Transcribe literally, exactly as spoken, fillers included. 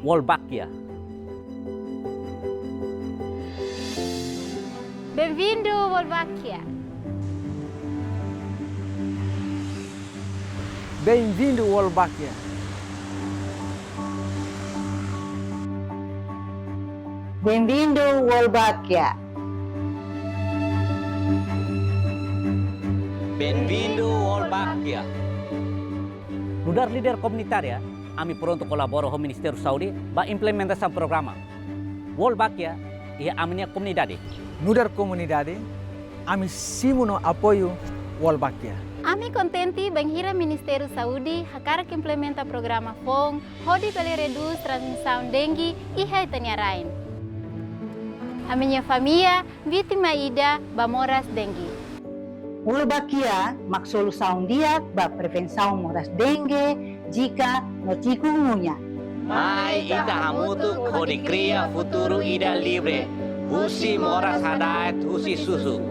Wolbachia. Bem-vindo, Wolbachia. Bem-vindo, Wolbachia. Bem-vindo, Wolbachia. Bem-vindo, Wolbachia. Nu'udar líder komunitária, ami prontu kolabora ho Ministériu Saúde ba implementasaun programa Wolbachia iha ami-nia komunidade. Nu'udar komunidade, ami simu no apoiu Wolbachia. Ami kontente bainhira Ministériu Saúde hakarak implementa programa foun hodi bele redús transmisaun dengue iha ita-nia rain. Ami-nia família vítima ida ba moras dengue. Wolbachia mak solusaun di'ak ba prevensaun moras dengue, zika no chikungunya. Mai ita hamutuk hodi kria futuru ida livre husi moras hada'et husi susuk.